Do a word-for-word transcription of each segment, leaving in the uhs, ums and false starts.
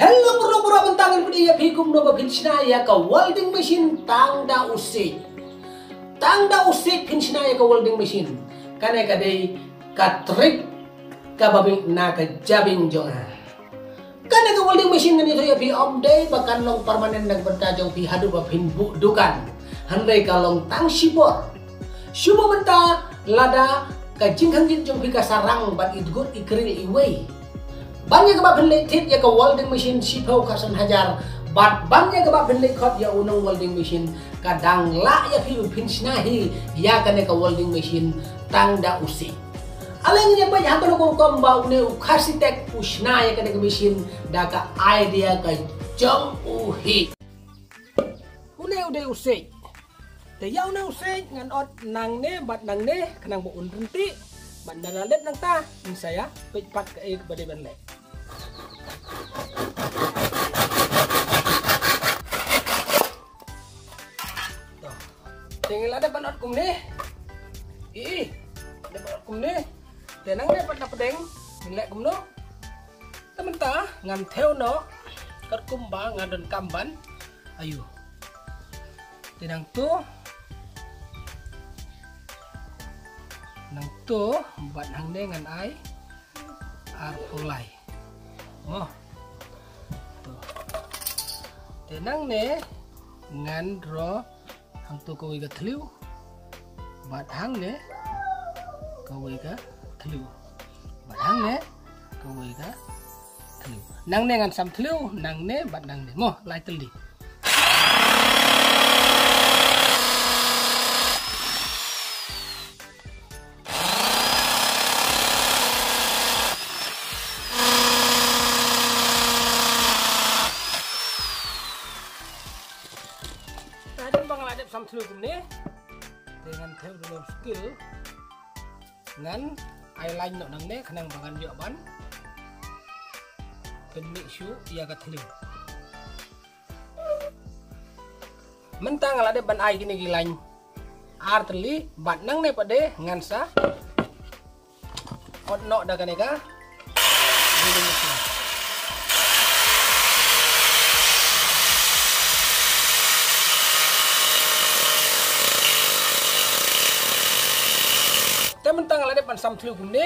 Hello bro bro, mynta ngan pyni ïa phi kumno ba phin shna ïa ka welding machine tang da u siej. Tang da u siej phin shna ïa ka welding machine. Kane ka dei ka trick kaba biang na ka jabieng jong nga. Kane ka welding machine ngan ïathuh ïa phi, ym dei ba kan long permanent na ka bynta jong phi haduh ba phin buh dukan. Hynrei ka long tang shipor. Shu ba mynta lada ka jingkhang jit jong phi ka sarang bad i dgut i kril iwei, ban ïa kaba phin leit thied ïa ka welding machine shiphew khatsan hajar, bad ban ïa kaba phin leit khot ïa u nong welding machine, ka dang lah ïa phi ba phin shna hi ïa kane ka welding machine tang da u siej. Ale ngin ïa peit ha kano ka rukom ba une u Khasi Tech u shna ïa kane ka machine da ka idea ka jong u hi. Une u dei u siej. Te ïa une u siej ngan ot nangne bad nangne khnang ba un ryntih. Bad nda la dep nangta ngin sa ïa peit pat kaei kaba dei ban leh. To. Te ngi la dep ban ot kumne. I, i. Dep ban ot kumne. Te nangne pat na pdeng ngin leh kumno? Te mynta ngan thew noh katkum ba nga donkam ban ayu. Te nangto, nangto bad hangne ngan ai arphew lai. Mo. To. Te nangne ngan draw hangto kawei ka thliew. Bad hangne kawei ka thliew. Bad hangne kawei ka thliew. Nangne ngan sam thliew, nangne bad nangne. Mo, lai tylli. Te hadien ba nga la dep sam thliew kumne, te ngan thew da u skill. Ngan ai line noh nangne khnang ba ngan ïoh ban pynmih shuh ïa ka thliew. Mynta nga la dep ban ai kine ki line ar tylli bad nangne pat de ngan sa ot noh da kane ka drilling machine. Te mynta nga la dep ban sam thliew kumne.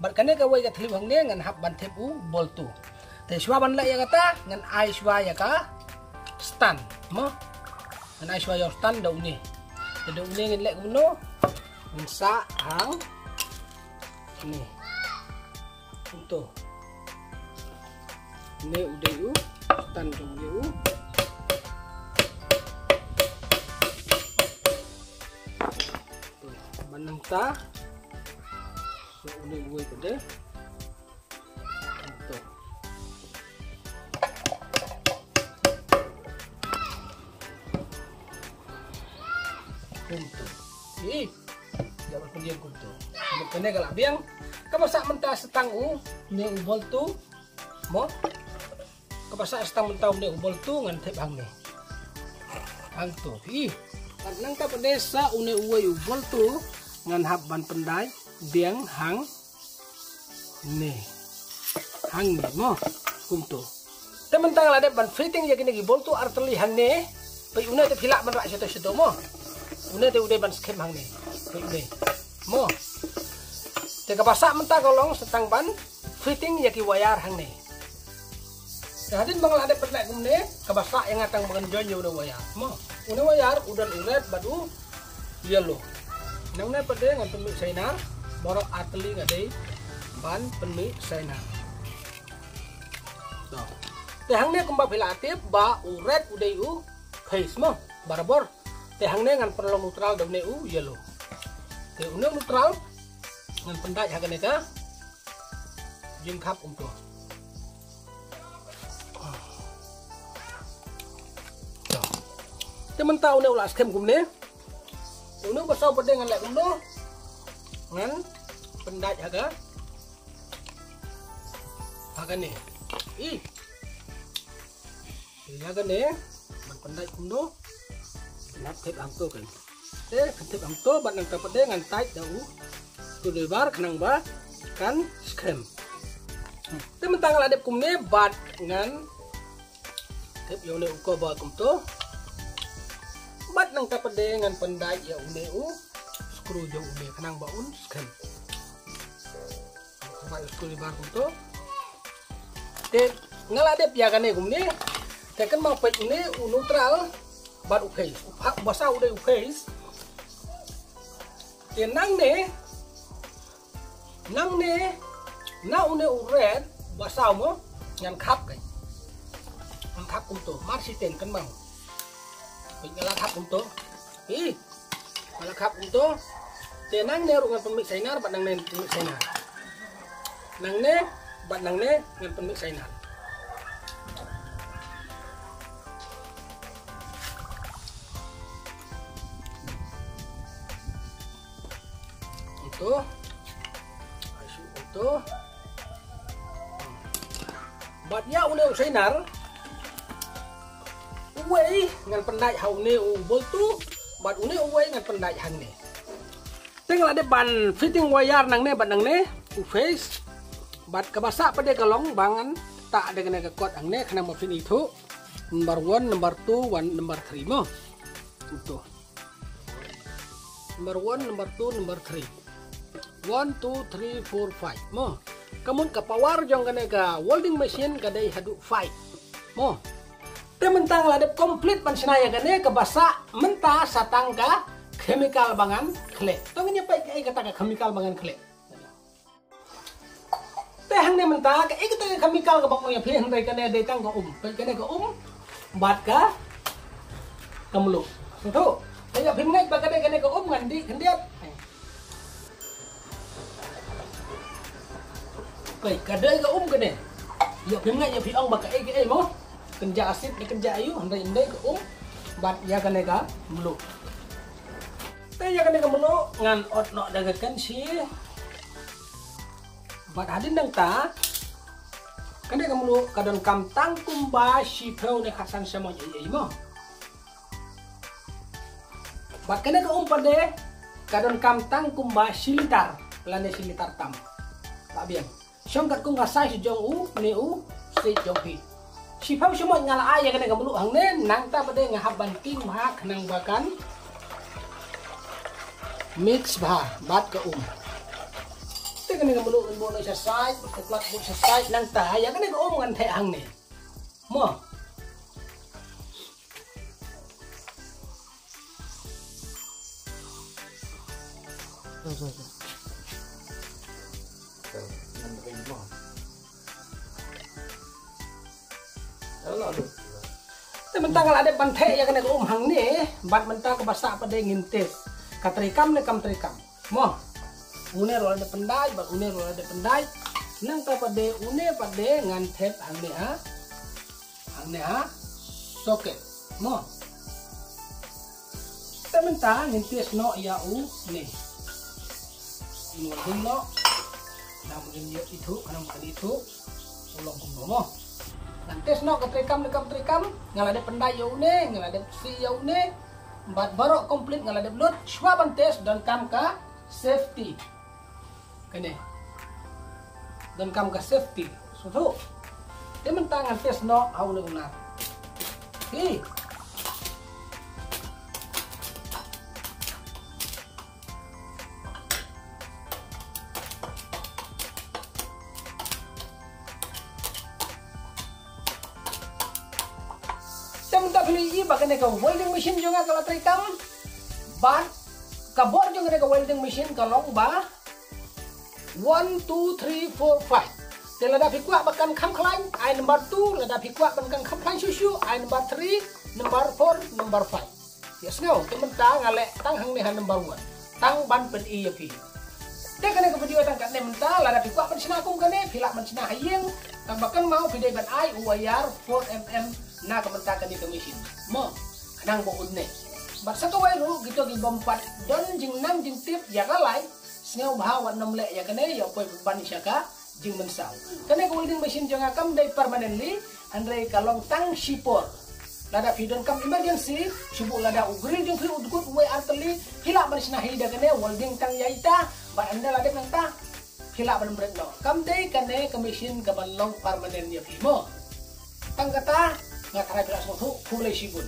Bad kane kawei ka thliew hangne ngan hap ban thep u boltu. Te shuwa ban leh ïa kata ngan ai shuwa ïa ka stand. Mo. Ngan ai shuwa ïa u stand da une. Te da une ngin leh kumno? Ngin sah hangne. Kumto. Une u dei u stand jong une u. Ban nangta. Une uwei pat de. Kumto. Kumto. Ih, ïa ban pynïeng kumto. Kane ka la biang. Kaba sah mynta sa tang une u boltu. Mo. Kaba sah sa tang mynta une u boltu ngan thep hangne. Hangto. Ih. Bad nangta pat de sa une uwei u boltu ngan hap ban pyndait biang hang ne. Hangne mo. Kumto. Te mynta nga la dep ban fitting ïa kine ki boltu ar tylli hangne. Peit une te phi lah ban rah shato shato mo. Une te u dei ban skhem hangne. Peit une. Mo. Te kaba sah mynta ka long sa tang ban fitting ïa ki wire hangne. Te hadien ba nga la dep ban leh kumne, kaba sah ïa nga tang ban join ïa une wire. Mo. Une wire u don u red bad u yellow. Nangne pat de ngan pynmih sainar, baroh ar tylli nga dei ban pynmih sainar. To. Te hangne kumba phi la tip ba u red u dei u phase mo, barabor. Te hangne ngan pynlong neutral da une u yellow. Te une u neutral ngan pyndait ha kane ka jingkhap kumto. To. Te mynta une u la skhem kumne. Une u ba saw pat de ngan leh kumno. Ngan pyndait ha ka. Ha kane. Ih. Ïa kane ban pyndait kumno. Nap thep hangto kan. Te kan thep hangto bad nangta pat de ngan tait da u screwdriver khnang ba kan skhem. Te mynta nga la dep kumne bad ngan tep ïa une u cover kumto. Bad nangta pat de ngan pyndait ïa une u screw jong une khnang ba un skhem. Ba u screw bar kumto. Te nga la dep ïa kane kumne. Te kynmaw peit une u neutral bad u phase. U pha-, u basa u dei u phase. Te nangne, nangne, na une u red, u basa u mo, ngan khap kai. Ngan khap kumto, mar shi teng kynmaw. Peit nga la khap kumto. Ih, nga la khap kumto. Te nangne ruh ngan pynmih sainar, bad nangne pynmih sainar. Nangne, bad nangne ngan pynmih sainar. Ito. Asu ito. Bad ïa une u sainar. Uwei ngan pyndait ha une u boltu. Bad une uwei ngan pyndait hangne. Te nga la dep ban fitting wire nangne bad nangne, u phase. Bad kaba sah pat de ka long ba ngan tah de kane ka kot hangne, khnang ba phin ithuh. Number one, number two, one, number three mo. Ito. Number one, number two, number three. One, two, three, four, five mo. Ka mut ka power jong kane ka welding machine ka dei haduh five mo. Te mynta nga la dep complete ban shna ïa kane, kaba sah mynta sa tang ka chemical ba ngan khleh. To ngin ïa peit kaei kata ka chemical ba ngan khleh. Te hangne mynta kaei kata ka chemical kaba nga ong ïa phi, hynrei kane dei tang ka um. Peit kane ka um bad ka, ka mluh. Sngewthuh. Te ïa phi ngeit ba ka dei kane ka um, ngan dih khyndiat. Peit, ka dei ka um kane. Ïa phi ngeit, ïa phi ong ba kaei kaei mo. Kynja asid ne kynja aïu, hynrei ym dei, ka um. Bad ïa kane ka mluh. Te ïa kane ka mluh ngan ot noh da ka kynshi. Bad hadien nangta kane ka mluh ka donkam tang kumba shiphew ne khatsan shamoit ei ei mo. Bad kane ka um pat de ka donkam tang kumba shi litar lane shi litar tam. Lah biang. Shong katkum ka size jong u ne u stage jong phi. Shiphew shamoit nga la ai ïa kane ka mluh hangne, nangta pat de nga hap ban tieng bha khnang ba kan mix bha bad ka um. Te kane ka mluh ngan buh noh sha side, ka klat buh sha side, nangta ïa kane ka um ngan theh hangne. Mo. Te mynta nga la dep ban theh ïa kane ka um hangne, bad mynta kaba sah pat de ngin test. Ka treikam ne kam treikam. Mo. Une ruh la dep pyndait, bad une ruh la dep pyndait. Nangta pat de, une pat de ngan thep hangne ha. Hangne ha socket. Mo. Te mynta ngin test noh ïa une. Ngin welding noh. Khnang ba ngin ïoh ithuh, khnang ba kan ithuh. U long kumno mo. Ngan test noh ka treikam, treikam, treikam. Nga la dep pyndait ïa une, nga la dep sih ïa une. Bad baroh complete nga la dep lut, shuwa ban test donkam ka safety. Kane. Donkam ka safety. Sngewthuh. Te mynta ngan test noh ha une u nar. Hi. Te mynta phi ïohi ba kane ka welding machine jong nga ka la treikam. Bad ka bor jong kane ka welding machine ka long ba one, two, three, four, five. Te lada phi kwah ba kan kham khlaiñ, ai number two, lada phi kwah ba kan kham khlaiñ shuh shuh, ai number three, number four, number five. Ïa sngew, te mynta nga leh tang hangne ha number one. Tang ban pyni ïa phi. Te kane ka video tang katne mynta, lada phi kwah ban shna kum kane, phi lah ban shna ha ïing, tang ba kynmaw phi dei ban ai u wire four M M na ka mynta kane ka machine. Mo, khnang ba un ne. Bad sa kawei ruh, kito ki bym pat don jingnang jingtip ïa ka light, sngewbha wat nym leh ïa kane, ïa poi ban sha ka jingmynsaw. Kane ka welding machine jong nga kam dei permanently, hynrei ka long tang shipor. Lada phi donkam emergency, shu buh lada u grill jong phi u dkut uwei ar tylli, phi lah ban shna hi da kane welding tang ïa ita, bad ynda la dep nangta. phi lah ban bret noh. Kam dei kane ka machine ka ban long permanent ïa phi mo. Tang kata nga tharai phi lah sngewthuh, khublei shibun.